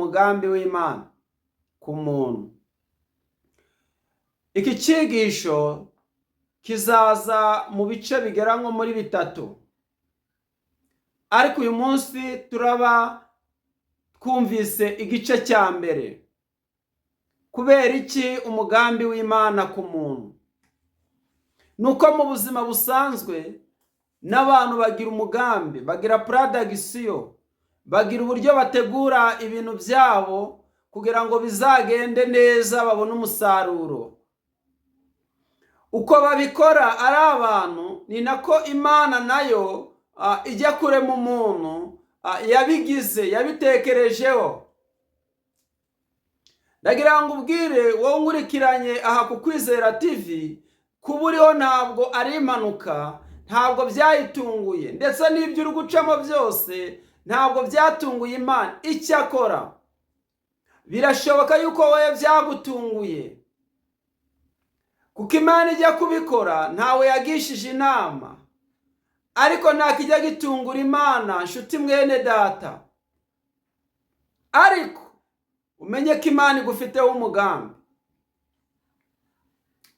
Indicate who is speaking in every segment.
Speaker 1: Umugambi w'Imana ku muntu. Iki cyigisho kizaza mu bice bigera nko muri bitatu, ariko uyu munsi turaba twumvise igice cya mbere. Kubera iki umugambi w'Imana ku muntu? Ni uko mu buzima busanzwe n'abantu bagira umugambi, bagira plan d'action, bagira uburyo bategura ibintu byabo kugira ngo bizagende neza, babone umusaruro. Uko babikora ari abantu, ni nako Imana nayo ijya kurema umuntu yabigize, yabitekerejeho. Ndagira ngo ubwire wowe nkurikiranye aha ku Kwizera TV, kuba uriho ntabwo ari impanuka, ntabwo byayitunguye, ndetse n'ibyo uri gucamo byose ntabwo byatunguye Imana. Icyakora birashoboka yuko wowe byagutunguye, kuko Imana ijya kubikora ntawe yagishije inama, ariko nta kijya gitungura Imana, nshuti mwene data. Ariko umenye ko Imana igufiteho umugambi.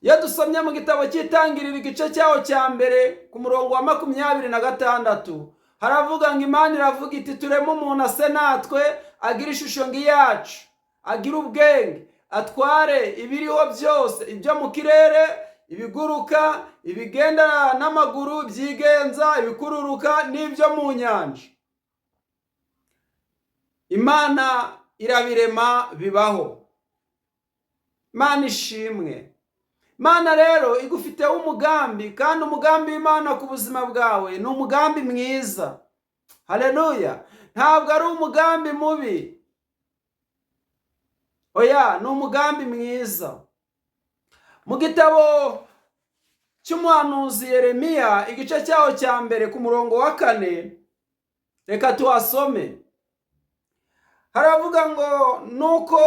Speaker 1: Iyo dusomye mu gitabo cy'Itangiriro, igice cyaho cya mbere, ku murongo wa 26, haravuga ngo Imana iravuga iti: "Tureme umuntu ase natwe, agira ishusho ng'iyacu, agira ubwenge, atware ibiriho byose, ibyo mu kirere, ibiguruka, ibigenda n'amaguru byigenza, ibikururuka n'ibyo mu nyanja." Imana irabirema, bibaho. Imana ishimwe. Imana rero igufiteho umugambi, kandi umugambi w'Imana ku buzima bwawe ni umugambi mwiza. Haleluya! Ntabwo ari umugambi mubi, oya, ni umugambi mwiza. Mu gitabo cy'umuhanuzi Yeremiya, igice cyaho cya mbere, ku murongo wa 4, reka tuhasome. Haravuga ngo: "Nuko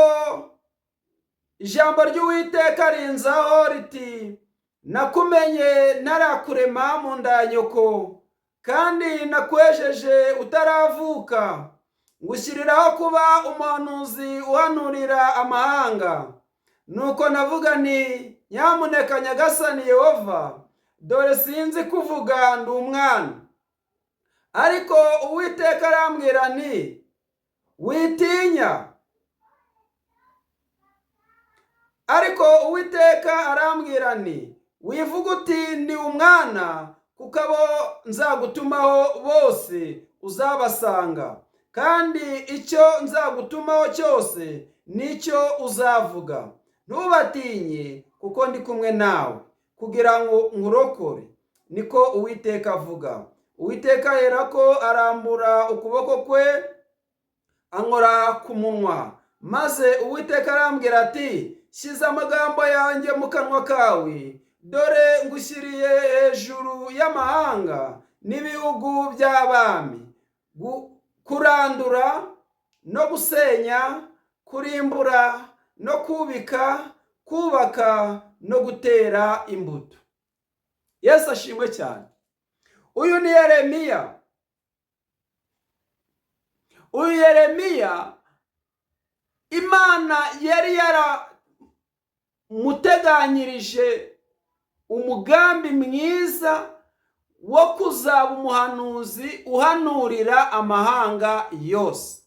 Speaker 1: ijambo ry'Uwiteka rinzaho riti: 'Nakumenye ntarakurema mu nda ya nyoko, kandi nakwejeje utaravuka, ngushyiriraho kuba umuhanuzi uhanurira amahanga.' Nuko navuga nti: 'Nyamuneka, Nyagasani Yehova, dore sinzi kuvuga, ndi umwana.' Ariko Uwiteka arambwira nti: 'Witinya.' Ariko Uwiteka arambwira nti: 'Wivuga uti: Ndi umwana, kuko abo nzagutumaho bose uzabasanga, kandi icyo nzagutumaho cyose nicyo uzavuga. Ntubatinye, kuko ndi kumwe nawe kugira ngo nkurokore, niko Uwiteka avuga.' Uwiteka aherako arambura ukuboko kwe, ankora ku munwa. Maze Uwiteka arambwira ati: 'Shyize amagambo yanjye mu kanwa kawe. Dore ngushyiriye hejuru y'amahanga n'ibihugu by'abami, kurandura no gusenya, kurimbura no kubika, kubaka no gutera imbuto.'" Yesu ashimwe cyane. Uyu ni Yeremiya. Uyu Yeremiya, Imana yari yaramuteganyirije umugambi mwiza wo kuzaba umuhanuzi uhanurira amahanga yose.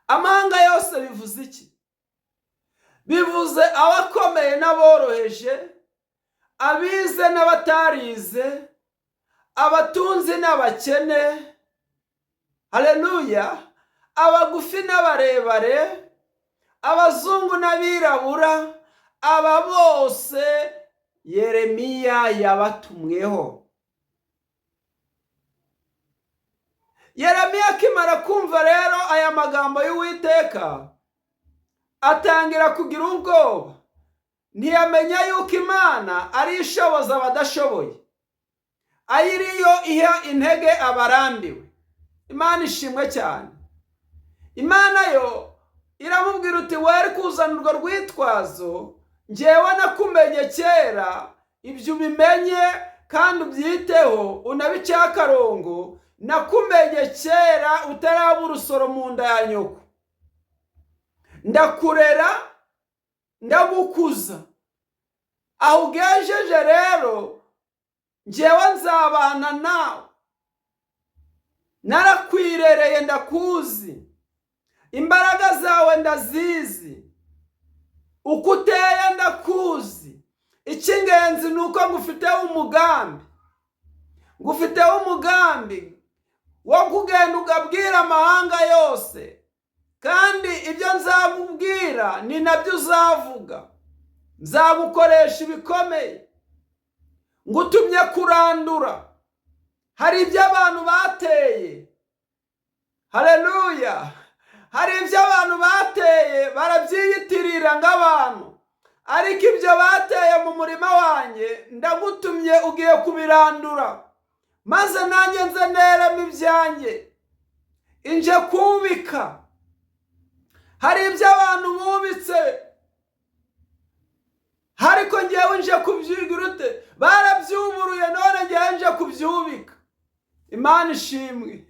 Speaker 1: Amahanga yose bivuze iki? Bivuze abakomeye n'aboroheje, abize n'abatarize, abatunzi n'abakene, haleluya, abagufi n'abarebare, abazungu n'abirabura. Aba bose Yeremiya yabatumweho. Yeremiya akimara kumva rero aya magambo y'Uwiteka, atangira kugira ubwoba. Ntiyamenya yuko Imana ari ishoboza abadashoboye, ayiriyo iha intege abarambiwe. Imana ishimwe cyane. Imana yo iramubwira uti: "Were kuzana urwo rwitwazo, ngewe nakumenye kera. Ibyo ubimenye kandi ubyiteho, unabiceho akarongo." Nakumenye kera utaraba urusoro mu nda ya nyoko, ndakurera, ndagukuza. Aho ugejeje rero njyewe nzabana nawe, narakwirereye, ndakuzi, imbaraga zawe ndazizi, uko uteye ndakuzi. Icy'ingenzi ni uko ngufiteho umugambi, ngufiteho umugambi wo kugenda ugabwira amahanga yose, kandi ibyo nzakubwira ni nabyo uzavuga. Nzagukoresha ibikomeye, ngutumye kurandura. Hari ibyo abantu bateye, haleluya, hari ibyo abantu bateye barabyiyitirira nk'abantu, ariko ibyo bateye mu murima wanjye ndagutumye, ugiye kubirandura, maze nanjye nze neremo ibyanjye, inje kubika. Hari ibyo abantu bubitse, ariko ngewe nje kubyigira ute? Barabyuburuye, none ngewe nje kubyubika. Imana ishimwe.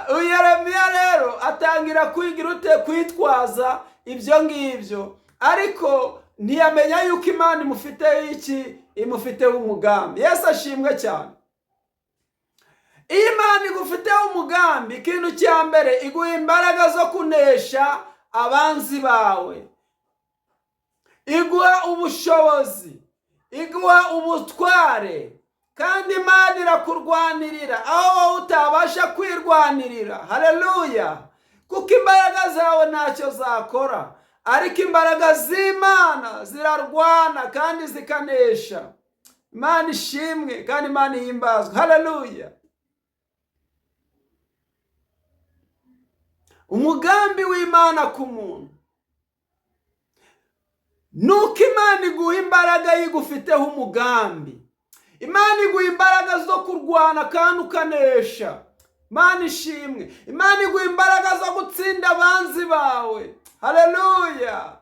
Speaker 1: Yeremiya rero atangira kwigira ute? Kwitwaza ibyo ngibyo, ariko ntiyamenya yuko Imana imufiteho iki? Imufiteho umugambi. Yesu ashimwe cyane. Iyo Imana igufiteho umugambi, ikintu cya mbere iguha imbaraga zo kunesha abanzi bawe, iguha ubushobozi, iguha ubutware, kandi Imana irakurwanirira aho wowe utabasha kwirwanirira. Haleluya! Kuko imbaraga zawe ntacyo zakora, ariko imbaraga z'Imana zirarwana kandi zikanesha. Imana ishimwe kandi Imana ihimbazwe. Haleluya! Umugambi w'Imana ku muntu nuko Imana iguha imbaraga yigufiteho umugambi. Imana iguha imbaraga zo kurwana kandi ukanesha. Imana ishimwe. Imana iguha imbaraga zo gutsinda abanzi bawe. Haleluya!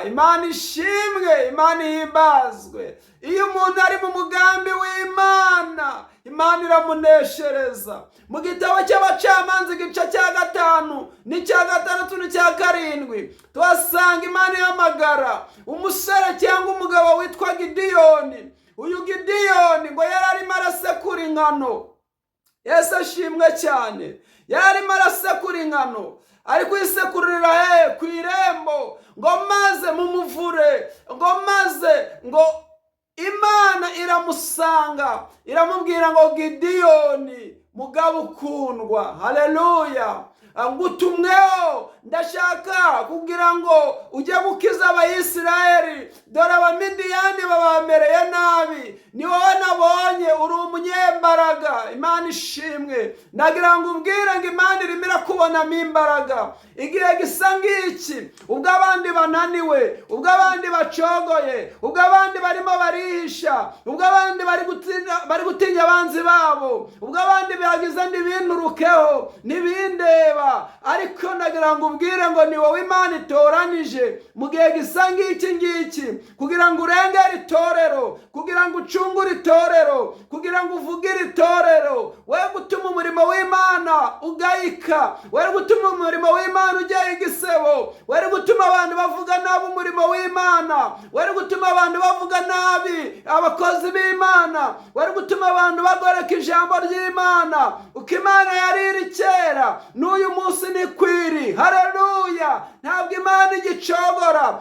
Speaker 1: Imana ishimwe, Imana ihimbazwe. Iyo umuntu ari mu mugambi w'Imana, Imana iramuneshereza. Mu gitabo cy'Abacamanza igice cya 5 n'icya 6 n'icya 7, tuhasanga Imana ihamagara umusore cyangwa umugabo witwa Gidiyoni. Uyu Gidiyoni ngo yari arimo arasekura ingano. Yesu ashimwe cyane. Yari arimo arasekura ingano, ari kuyisekurira he? Ku irembo, ngo maze mumuvure, ngo maze ngo Imana iramusanga, iramubwira ngo Gidiyoni mugabo ukundwa, haleluya, ngutumweho, ndashaka kugira ngo ujye gukiza Abayisiraheli, dore Abamidiyani babamereye nabi, ni wowe nabonye uri umunyembaraga. Imana ishimwe. Nagira ngo ubwire ngo Imana irimo irakubonamo imbaraga. Igihe gisa ngiki, ubwo abandi bananiwe, ubwo abandi bacogoye, ubwo abandi barimo barihisha, ubwo abandi bari gutinya abanzi babo, ubwo abandi bagize n'ibinturukeho n'ibindeba, ariko ndagira ngo ubwire ngo ni wowe Imana itoranije mu gihe gisa ngiki ngiki, kugira ngo urengere itorero, kugira ngo ucungure itorero, kugira ngo uvugire itorero. We gutuma umurimo w'Imana ugayika, we gutuma umurimo w'Imana ujya igisebo, we gutuma abantu bavuga nabi umurimo w'Imana, we gutuma abantu bavuga nabi abakozi b'Imana, we gutuma abantu bagoreka ijambo ry'Imana. Uko Imana yari iri kera n'uyu munsi ni kwiri. Haleluya! Ntabwo Imana igicogora,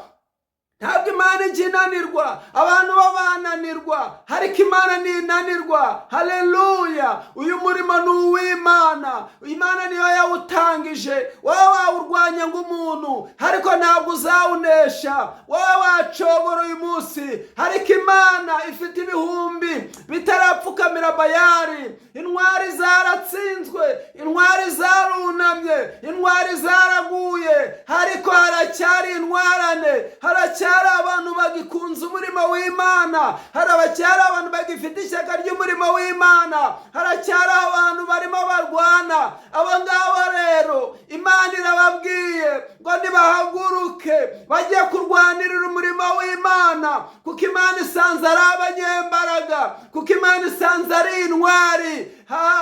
Speaker 1: ntabwo Imana iginanirwa, abantu babananirwa, ariko Imana ntinanirwa. Haleluya! Uyu murimo ni uw'Imana, Imana niyo yawutangije. Wowe wawurwanya nk'umuntu, ariko ntabwo uzawunesha. Wowe wacogora uyu munsi, ariko Imana ifite ibihumbi bitarapfukamira Bayali. Intwari zaratsinzwe, intwari zarunamye, intwari zaraguye, ariko haracyari intwarane, haracyari abantu bagikunze umurimo w'Imana, haracyari abantu bagifite ishyaka ry'umurimo w'Imana, haracyari abantu barimo barwana. Abo ngabo rero Imana irababwiye Irababwiye ngo nibahaguruke bajye kurwanirira umurimo w'Imana, kuko Imana isanze ari abanyembaraga, kuko Imana isanze ari intwari.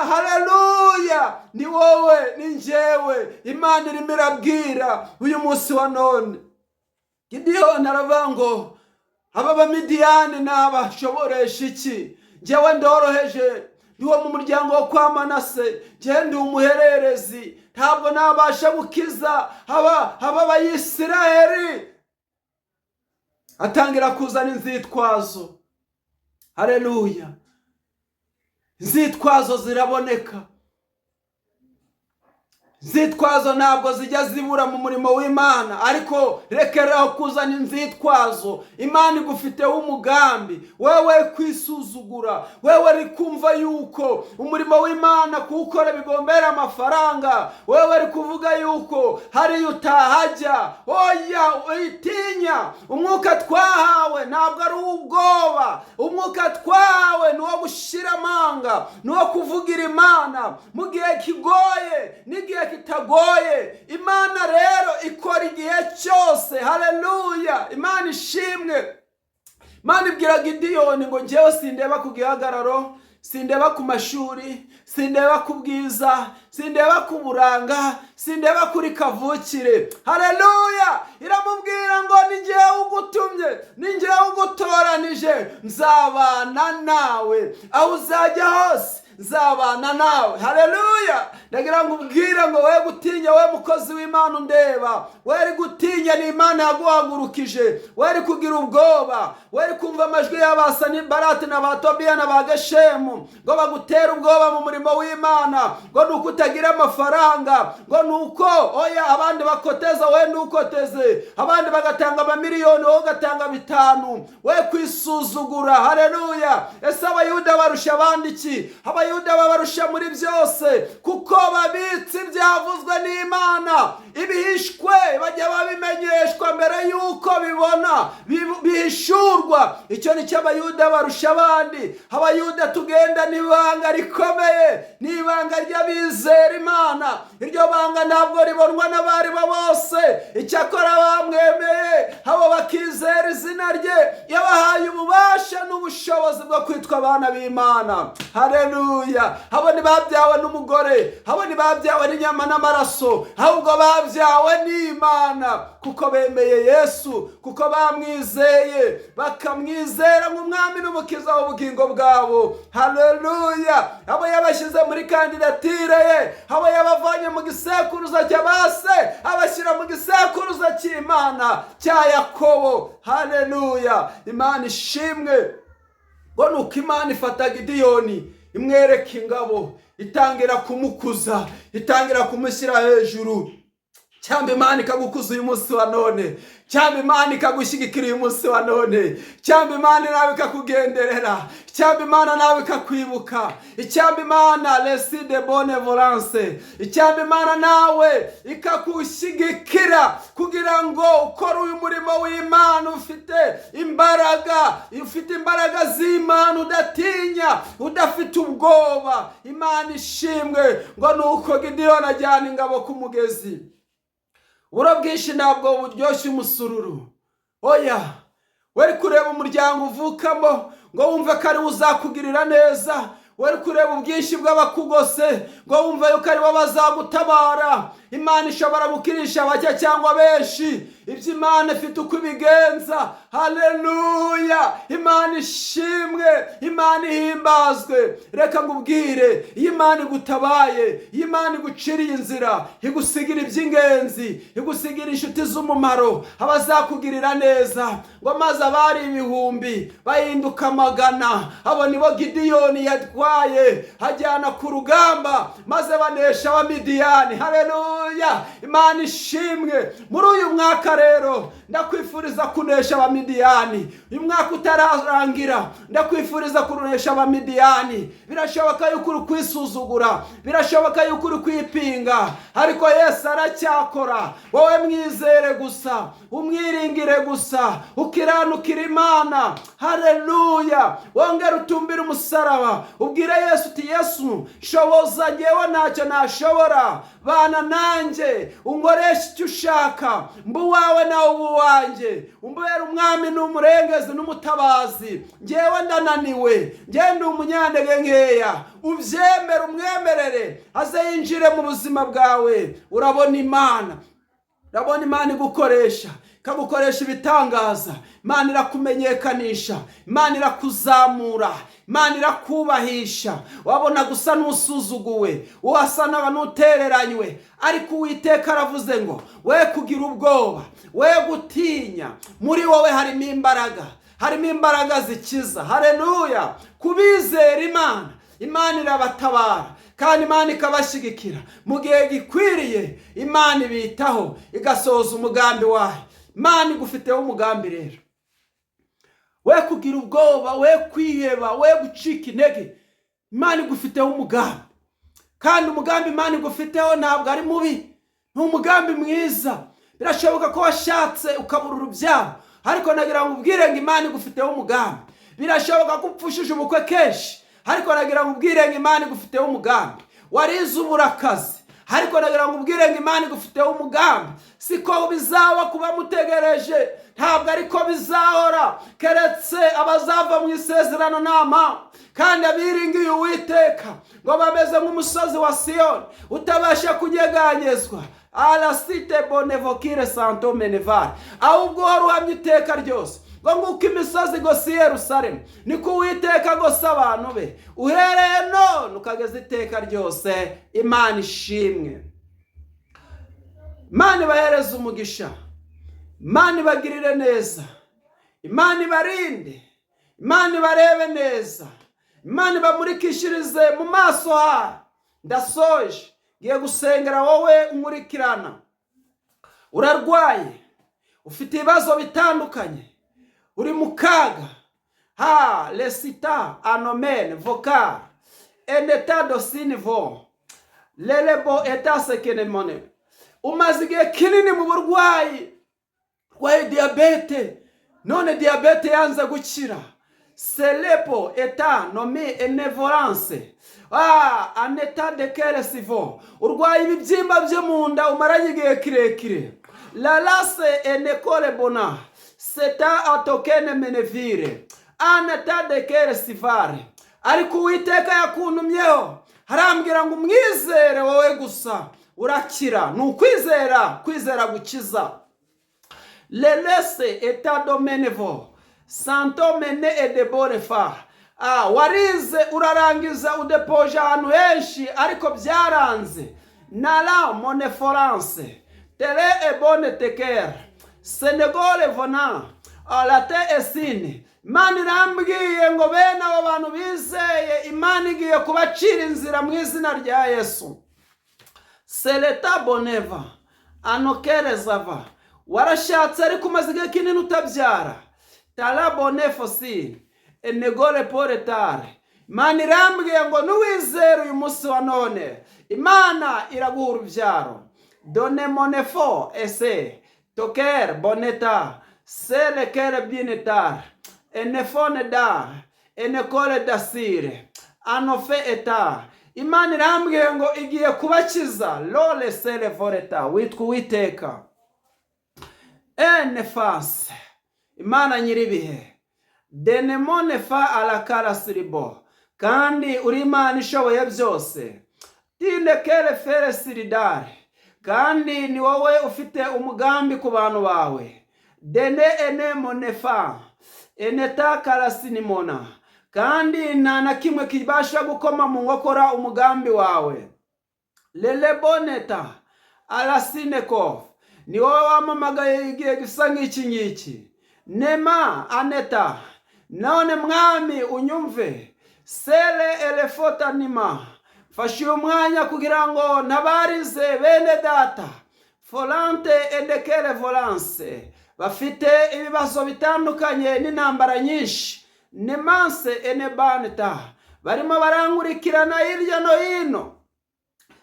Speaker 1: Haleluya! Ni wowe, ni njyewe Imana irimo irabwira uyu munsi wa none. Gidiyoni aravuga ngo aba Bamidiyani nabashoboresha iki? Njyewe ndoroheje, ndi uwo mu muryango wo kwa Manase, njyewe ndi umuhererezi, ntabwo nabasha gukiza aba Bayisiraheli. Atangira kuzana inzitwazo. Haleluya! Inzitwazo ziraboneka. Inzitwazo ntabwo zijya zibura mu murimo w'Imana, ariko rekeraho kuzana inzitwazo. Imana igufiteho umugambi. Wewe kwisuzugura, wewe uri kumva yuko umurimo w'Imana kuwukora bigombera amafaranga, wewe uri kuvuga yuko hariya utahajya. Oya, witinya. Umwuka twahawe ntabwo ari uw'ubwoba. Umwuka twahawe ni uwo gushyira amanga, ni uwo kuvugira Imana mu gihe kigoye n'igihe kitagoye. Imana rero ikora igihe cyose. Haleluya! Imana ishimwe. Imana ibwira Gidiyoni ngo njyewe sindeba ku gihagararo, sindeba ku mashuri, sindeba ku bwiza, sindeba ku buranga, sindeba kuri kavukire. Haleluya! Iramubwira ngo ni njyewe ugutumye, ni njyewe ugutoranije, nzabana nawe aho uzajya hose, nzabana nawe. Haleluya! Ndagira ngo ubwire ngo we gutinya, we mukozi w'Imana undeba, we uri gutinya ni Imana yaguhagurukije. We uri kugira ubwoba, we uri kumva amajwi y'Abasanibarati na ba Tobiya na ba Geshemu ngo bagutere ubwoba mu murimo w'Imana, ngo ni uko utagira amafaranga, ngo ni uko oya abandi bakoteza we ntukoteze, abandi bagatanga amamiliyoni wowe ugatanga 5, we kwisuzugura. Haleluya! Ese Abayuda barusha abandi iki? Abayuda babarusha muri byose, kuko babitse ibyavuzwe n'Imana. Ibihishwe bajya babimenyeshwa mbere y'uko bibona bihishurwa. Icyo ni cyo Abayuda barusha abandi. Abayuda tugenda n'ibanga rikomeye, n'ibanga ry'abizera Imana. Iryo banga ntabwo ribonwa n'abari bo bose, icyakora bamwemeye abo bakizera izina rye, yabahaye ububasha n'ubushobozi bwo kwitwa abana b'Imana. Haleluya! Abo ntibabyawe n'umugore, abo ntibabyawe n'inyama n'amaraso, ahubwo babyawe n'Imana, kuko bemeye Yesu, kuko bamwizeye, bakamwizera nk'umwami n'umukiza w'ubugingo bwabo. Haleluya! Abo yabashyize muri kandidatire ye, abo yabavanye mu gisekuruza cya base, abashyira mu gisekuruza cy'Imana cya Yakobo. Haleluya! Imana ishimwe. Ngo nuko Imana ifata Gidiyoni, imwereka ingabo, itangira kumukuza, itangira kumushyira hejuru. Cyangwa Imana ikagukuza uyu munsi wa none, cyangwa Imana ikagushyigikira uyu munsi wa none, cyangwa Imana nawe ikakugenderera, cyangwa Imana nawe ikakwibuka, icyamba Imana resi de bonne volance, icyamba Imana nawe ikakushyigikira kugira ngo ukore uyu murimo w'Imana ufite imbaraga, ufite imbaraga z'Imana, udatinya, udafite ubwoba. Imana ishimwe. Ngo nuko Gidiyoni ajyana ingabo ku mugezi. Uburo bwinshi ntabwo buryoshye umusururu. Oya, wari kureba umuryango uvukamo ngo wumve ko ariwe uzakugirira neza, wari kureba ubwinshi bw'abakugose ngo wumve yuko aribo bazagutabara. Imana ishobora gukirisha bake cyangwa benshi. Ibyo Imana ifite uko ibigenza. Haleluya! Imana ishimwe, Imana ihimbazwe. Reka ngubwire, iyo Imana igutabaye, iyo Imana iguciriye inzira, igusigira iby'ingenzi, igusigira inshuti z'umumaro, abazakugirira neza. Ngo maze abari ibihumbi bahinduka amagana. Abo nibo Gidiyoni yatwaye ajyana ku rugamba, maze banesha Abamidiyani. Haleluya! Imana ishimwe. Muri uyu mwaka rero ndakwifuriza kunesha Abamidiyani. Uyu mwaka utararangira ndakwifuriza kunesha Abamidiyani. Birashoboka yuko uri kwisuzugura, birashoboka yuko uri kwipinga, ariko Yesu aracyakora. Wowe mwizere gusa, umwiringire gusa, ukiranukira Imana. Haleluya! Wongere utumbire umusaraba, ubwire Yesu uti Yesu shoboza, njyewe ntacyo nashobora, bana nanjye. Nanjye unkoresha icyo ushaka, mba uwawe nawe uba uwanjye, umbere umwami n'umurengezi n'umutabazi. Ngewe ndananiwe, ngewe ndi umunyantege nkeya. Ubyemere, umwemerere aze yinjire mu buzima bwawe. Urabona Imana, urabona Imana igukoresha, ikagukoresha ibitangaza. Imana irakumenyekanisha, Imana irakuzamura, Imana irakubahisha. Wabona gusa n'usuzuguwe, wasa n'utereranywe, ariko Uwiteka aravuze ngo we kugira ubwoba, we gutinya. Muri wowe harimo imbaraga, harimo imbaraga zikiza. Hareruya! Kubizera Imana, Imana irabatabara kandi Imana ikabashyigikira mu gihe gikwiriye. Imana ibitaho, igasohoza umugambi wayo. Imana igufiteho umugambi. Rero we kugira ubwoba, we kwiheba, we gucika intege. Imana igufiteho umugambi, kandi umugambi Imana igufiteho ntabwo ari mubi, ni umugambi mwiza. Birashoboka ko washatse ukabura urubyaro, ariko nagira ngo ubwire ngo Imana igufiteho umugambi. Birashoboka ko upfushije ubukwe kenshi, ariko nagira ngo ubwire ngo Imana igufiteho umugambi. Warize ubura akazi, ariko nagira ngo ubwire ngo Imana igufiteho umugambi. Siko bizaba kuba mutegereje, ntabwo ariko bizahora, keretse abazava mu isezerano nama. Kandi abiringiye Uwiteka ngo bameze nk'umusozi wa Siyoni utabasha kunyeganyezwa, arasite bonevokire santo menevare, ahubwo uhora uhamya iteka ryose ngo nguko imisozi igose i Yerusalemu, niko Uwiteka agose abantu be, uhereye none ukageza iteka ryose. Imana ishimwe, Imana ibahereze umugisha, Imana ibagirire neza, Imana ibarinde, Imana ibarebe neza, Imana ibamurikishirize mu maso hayo. Ndasoje, ngiye gusengera wowe unkurikirana. Urarwaye, ufite ibibazo bitandukanye, uri mu kaga, ha resita anomene voka eneta dosinivo lelebo etasekenemone. Umaze igihe kinini mu burwayi, urwaye diyabete, none diyabete yanze gukira. Selepo eta nomi enevoranse aneta dekere sivo. Urwaye ibibyimba byo mu nda umaranye igihe kirekire. Lalase enekole bona seta atokene menevire aneta dekere sivare. Ariko Uwiteka yakuntumyeho, harambwira ngo umwizere wowe gusa urakira. Ni ukwizera, kwizera gukiza. Lelese eta domenevo santo mene edeborefa. Warize urarangiza, udepoje ahantu henshi, ariko byaranze. Nara moneforance tere ebone tekere senegole vona alate esine. Imana irambwiye ngo bene abo bantu bizeye Imana igiye kubacira inzira mu izina rya Yesu. Sereta boneva anokerezava. Warashatse ariko umaze igihe kinini utabyara. Tarabone enegore poretare. Imana irambwiye ngo nuwizere uyu munsi wa none, Imana iraguha urubyaro. Done monefo ese toker boneta selekere binetar enefone da enekore dasire anofe eta. Imana irambwiye ngo igiye kubakiza. Lole sele voreta. Witwa Uwiteka enefase, Imana nyiribihe, denemone fa alakarasiribo, kandi uri Imana ishoboye byose. Tindekere fere siridare, kandi ni wowe ufite umugambi ku bantu bawe. Dene ene monefa eneta karasinimona, kandi nta na kimwe kibasha gukoma mu nkokora umugambi wawe. Leleboneta arasinekov, ni wowe wamamagaye igihe gisa nk'iki ngiki. Nema aneta. None mwami unyumve. Sele elefotanima. Mfashe uyu mwanya kugira ngo ntabarize bene data forante endekere volanse bafite ibibazo bitandukanye n'intambara nyinshi. Nemanse enebaneta, barimo barankurikirana hirya no hino.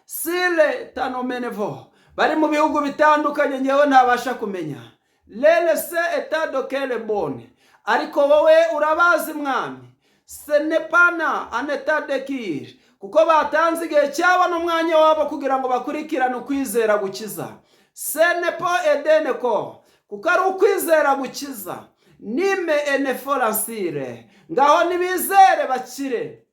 Speaker 1: Sile tanomenevo, bari mu bihugu bitandukanye ngewe ntabasha kumenya. Lele se etadokere bone, ariko wowe urabazi mwami. Senepana anetadekiri. Kuko batanze igihe cyabo n'umwanya wabo kugira ngo bakurikirane ukwizera gukiza. Senepo edeneko, kuko ari ukwizera gukiza. Nime eneforansire, ngaho nibizere bakire.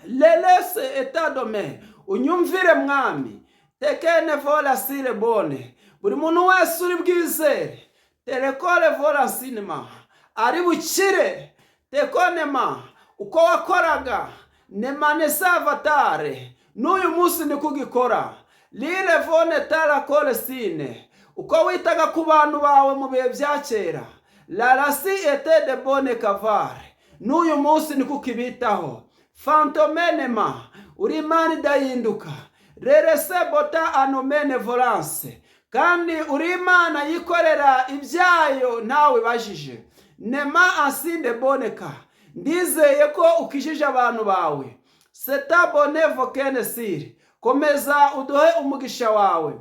Speaker 1: Lelese etadome, unyumvire Mwami. Tekene volasire bone, buri muntu wese uri bwizere terekore volansinema ari bukire. Tekonema, uko wakoraga nemanesavatare, n'uyu munsi niko ugikora. Lile vone tarakore sine, uko witaga ku bantu bawe mu bihe bya kera, larasi ete de bone kavare, n'uyu munsi niko ukibitaho. Fantomenema, uri Imana idahinduka. Rerese bota anomene volance, kandi uri Imana yikorera ibyayo ntawe ibajije. Nema asinde boneka, ndizeye ko ukijije abantu bawe. Seta bone vokene sire, komeza uduhe umugisha wawe.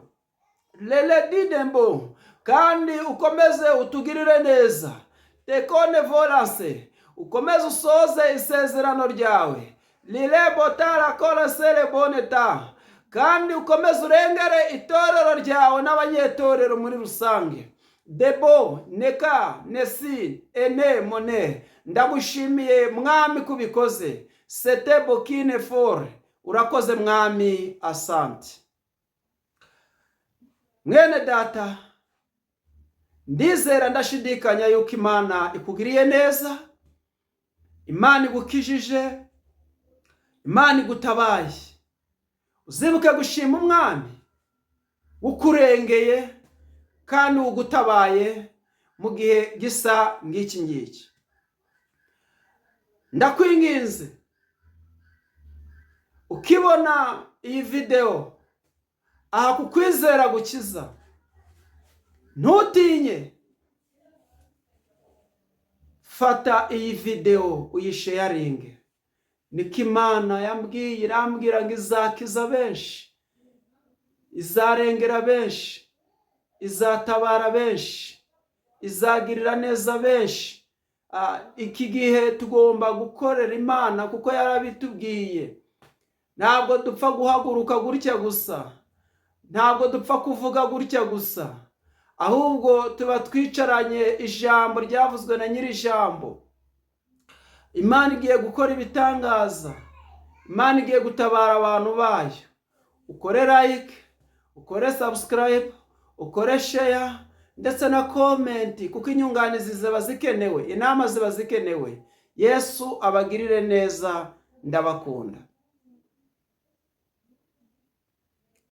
Speaker 1: Lele didembo, kandi ukomeze utugirire neza. Tekone volance, ukomeze usoze isezerano ryawe. Lile botara koresere boneta, kandi ukomeze urengere itorero ryawe n'abanyetorero muri rusange. Debo neka nesi ene mone, ndagushimiye Mwami kubikoze. Sete bokine fore, urakoze Mwami, asante. Mwene data, ndizera ndashidikanya yuko Imana ikugiriye neza, Imana igukijije, Imana igutabaye. Uzibuke gushima Umwami ukurengeye kandi ugutabaye mu gihe gisa ng'iki ngiki. Ndakwinginze, ukibona iyi videwo aha ku Kwizera Gukiza, ntutinye, fata iyi videwo uyisharinge. Niko Imana yambwiye, irambwira ngo izakiza benshi, izarengera benshi, izatabara benshi, izagirira neza benshi. Iki gihe tugomba gukorera Imana kuko yarabitubwiye. Ntabwo dupfa guhaguruka gutya gusa, ntabwo dupfa kuvuga gutya gusa, ahubwo tuba twicaranye ijambo ryavuzwe na nyiri ijambo. Imana igiye gukora ibitangaza, Imana igiye gutabara abantu bayo. Ukore like, ukore subscribe, ukore share ndetse na comment, kuko inyunganizi ziba zikenewe, inama ziba zikenewe. Yesu abagirire neza, ndabakunda.